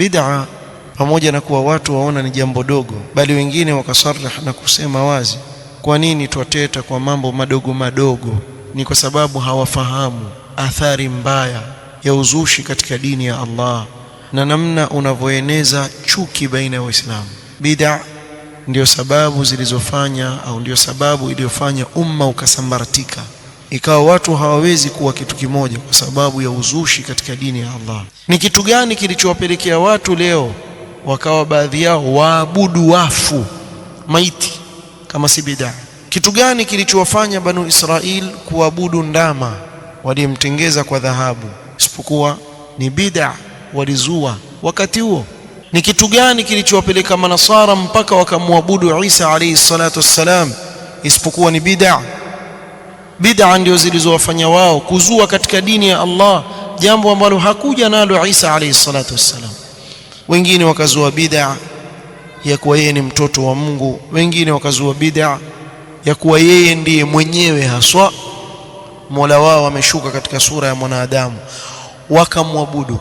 Bid'a pamoja na kuwa watu waona ni jambo dogo, bali wengine wakasarih na kusema wazi, kwa nini twateta kwa mambo madogo madogo? Ni kwa sababu hawafahamu athari mbaya ya uzushi katika dini ya Allah na namna unavyoeneza chuki baina ya Waislamu. Bid'a ndio sababu zilizofanya au ndio sababu iliyofanya umma ukasambaratika, ikawa watu hawawezi kuwa kitu kimoja kwa sababu ya uzushi katika dini ya Allah. Ni kitu gani kilichowapelekea watu leo wakawa baadhi yao waabudu wafu, maiti, kama si bid'a? Kitu gani kilichowafanya Banu Israil kuabudu ndama waliyemtengeza kwa dhahabu, isipokuwa ni bid'a walizua wakati huo? Ni kitu gani kilichowapeleka Manasara mpaka wakamwabudu Isa alayhi salatu wassalam, isipokuwa ni bid'a? Bid'a ndio zilizowafanya wao kuzua katika dini ya Allah jambo ambalo hakuja nalo Isa alayhi salatu wassalam. Wengine wakazua bid'a ya kuwa yeye ni mtoto wa Mungu, wengine wakazua bid'a ya kuwa yeye ndiye mwenyewe haswa Mola wao ameshuka katika sura ya mwanadamu, wakamwabudu.